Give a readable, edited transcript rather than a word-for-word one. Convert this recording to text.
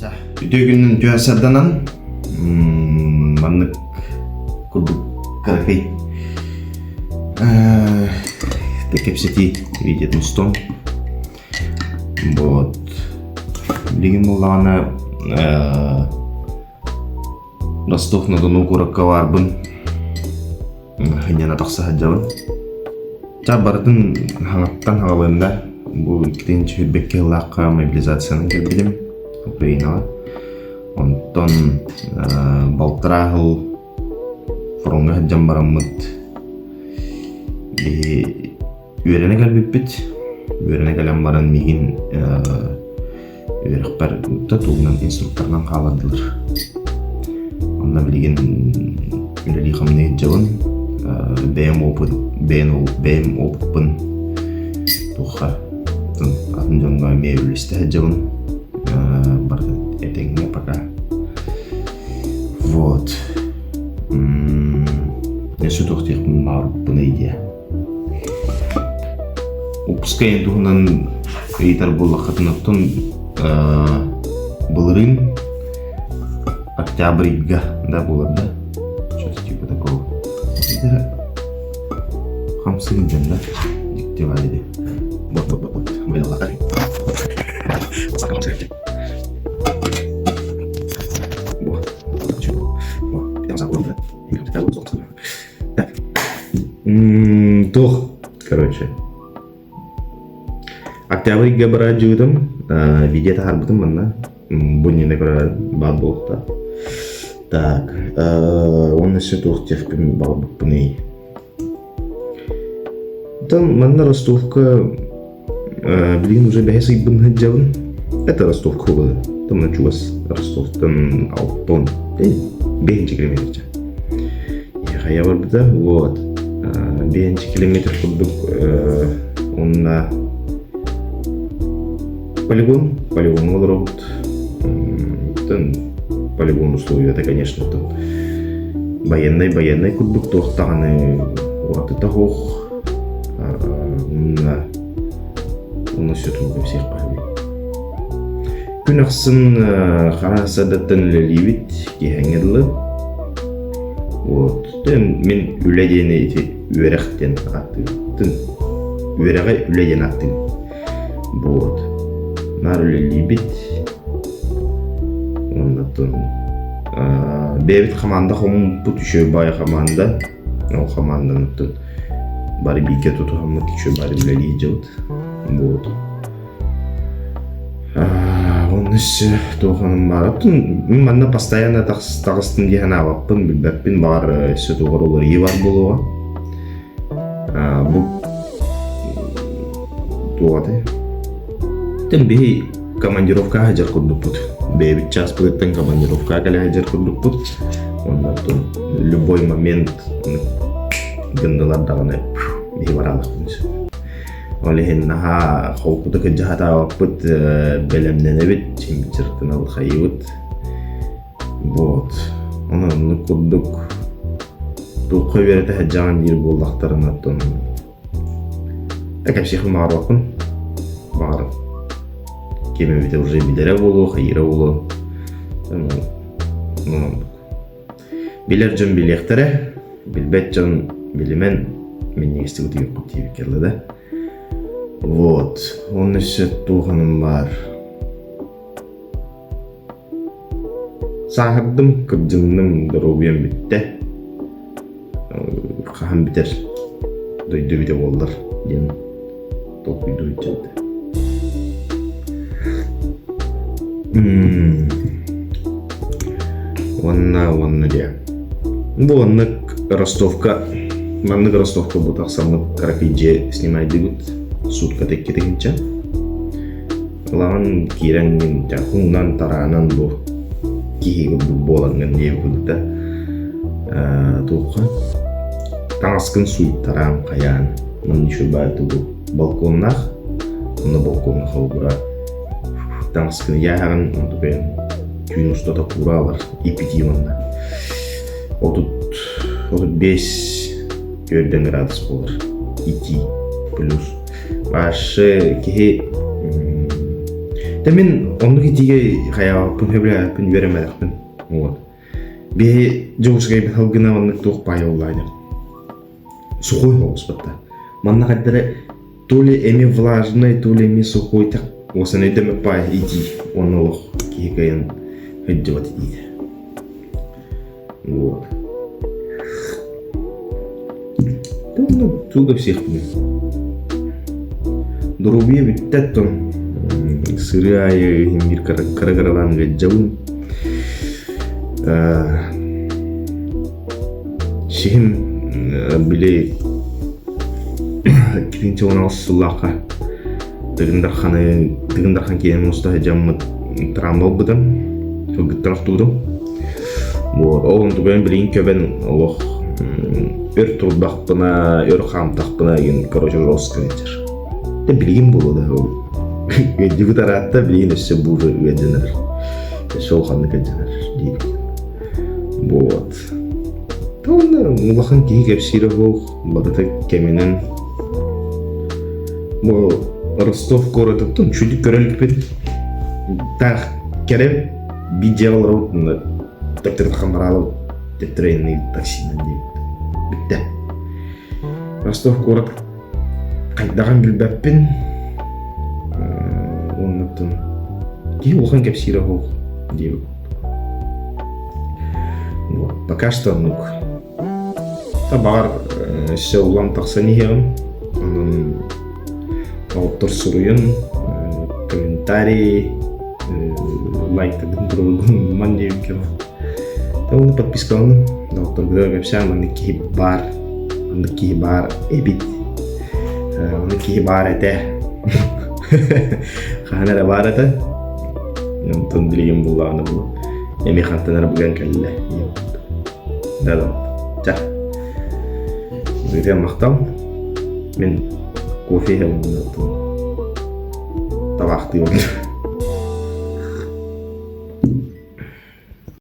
Үтүө күнүн түһэ сарданан маннык курдук кыракый кэпсэтии видеотун устуом. Вот. Билигин буоллаҕына Ростов-на-Дону куоракка баарбын. Сынньана тахса сылдьабын. Ча барытын хаҥаттан хаҕалыам да. Бу иккитин сүүрбэккэ сыллаахха мобилизациянан кэлбитим Украинаҕа. Онтон балтараа сыл фроҥҥа сылдьан бараммыт биһи Үөрэнэ кэлбиппит. Үөрэнэ кэлэн баран миигин үөрэхпэр да тугунан инструкторынан хааллардылар. Онно билигин үлэлии-хамныы сылдьабын. Бэйэм опыт, бэйэм, бэйэм опыппын туохха атын дьоҥҥо эмиэ үллэстэ сылдьабын. Барыта этэҥҥэ пока. Вот. Өссө туох диэхпин баҕарбыппыный диэ. Выпускай туһунан ыйытар буоллаххытына, оттон былырыын октябрь ыйга да буолар да, что-то типа такого. Хамсыгын дьон да, дьикти баар ити. Вот, вот, вот, вот. Туох, короче. Октябрь ыйга бараадьыбытым, видео таһаарбытым манна. Бу иннинэ көрөр баар буолта. Так, уонна өссө туох диэхпин баҕарбыппыный? Оттон манна Ростовка билигин уже бэһис ыйбын сылдьабын. Это Ростовка буолар. Там чугас Ростовтан алтон, бэһинчи километр. Хайа барбыта, вот. Бэһинчи километр курдук онно полигон, полигоҥҥа олоробут. Оттон полигон условията, конечно, тут байыаннай байыаннай курдук туох даҕаны уратыта суох. Уонна уонна өссө тугу кэпсиэххэ сөбүй? Күн ахсын хара садаттан үлэлиибит киэһэҥҥэ дылы. Вот. Мин үлэ диэни ити үөрэх диэн ааттыыбын. Үөрэҕи үлэ диэн ааттыыбын. Вот. Наар үлэлиибит. Оннуттан бэйэбит хамаанда хоммуппут үчүгэй баайы хамаанда. Ол хамаанданытын бары бииргэ тутуһаммыт үчүгэй бары үлэлии дьылбыт. Вот. Онно өссө туох онон баар. Оттон мин манна постоянно таҕыстым дии санаабаппын, билбэппин, баҕар өссө туох эрэ уларыйыы баар буолуоҕа. Бу туох этэй? Тэн биһи командировкаҕа сылдьар курдукпут. Бэйэбит чааспытыттан командировкаҕа кэлэ сылдьар курдукпут. Онно любой момент гыннылар даҕаны биһи бараалахпын сөп. Ол иһин наһаа холкутук илдьэ сатаабаппыт, бэлэмнэнэбит, чимчиртынабыт, хайыыбыт. Вот. Онон оннук курдук туохха үөрэтэ сылдьаҕын диир буоллахтарына, оттон кэпсиэхпин баҕарбаппын. Баҕар ким эбитэ уже билэрэ буолуо, хайыыра буолуо. Онон Билэр дьон билиэхтэрэ, билбэт дьон билимэн минньигэстик утуйуохпут диэбиккэ дылы да. Вот, уонна өссө туоханым баар. Сааһырдым, кырдьынным, доруобуйам бүттэ. Хаһан бүтэр дойду эбитэ буоллар диэн толкуйдуу сылдьыбыта. Уонна уонна диэ. Бу оннук Ростовка маннык Ростовка бу тахсаммыт кыракый дьиэ снимайдыбыт сутката икки тыһыынча. Ылаҕын киирэн мин хуунан тараанан бу киһи курдук буолаҥҥын диэбит курдук туохха таҥаскын сууйтараан хайаан манна еще баар тугу балконнаах онно балкоҥҥа холобура таҥаскын ыйааһаҕын онтукайын түүн устата куураалар ипити уонна 35 төрдөн градус буолар итии плюс Вообще киһи. Тэ мин оннук итиигэ хайаабаппын, сөбүлээбэппин, үөрэммэтэхпин. Вот. Биһи Дьокуускайбыт салгына маннык туох баай буоллаҕа диэн. Сухой соҕус батта. Манна хайдара то ли эми влажный, то ли эми сухой так уосан өйдөмөт баай итии уонна олох киһи кыайан сылдьыбат итиитэ. Вот. Да ну, туга всех Доруобуйа бүттэ оттон сырыы аайы иһин биир кыра-кыралаан ыалдьабын. Сиһим били 2016 сыллаахха Тыгын Дарханы Тыгын Дархан киэһэ муста сылдьаммыт травма ылбытым, кыргыттар охтубутум. Вот, ол онтугайын билигин көбөн олох өр турдахпына, өр хаамтахпына игин, короче, жестко ыалдьар. Дэ билигин буолуо да ол ыалдьыбыт араатта билигин өссө бууже ыалдьанар. Өссө улаханнык ыалдьанар диэбит. Вот. Уонна улахан киһи кэпсиирэ суох, барыта кэминэн бу Ростов куоратыттан үчүгэй көрө иликпин. Таах кэрэ биир дьиэҕэ олоробут уонна төптөрү хамараалабыт төптөрү айанныыр таксинан диэбит. Бүттэ. Ростов куорат хайдаҕын билбэппин. Уоннаттан киһи улахан кэпсиирэ суох диэбит. Вот, пока что оннук. Баҕар өссө улам тахсан иһиэҕим. Онон оттор суруйун, комментарий, лайктаргын туруоргун диэбиккэ Уонна подпискаланын. Доҕотторгутугар кэпсээн маннык киһи баар, маннык киһи баар эбит, маннык киһи баар этэ. Хаһан эрэ баар этэ. Онтон билигин буллаҕына бу эмиэ хантан эрэ быган кэллэ. Да, чэ. Бүтэн махтал. Мин кофе иһэбин табаахтыыбын.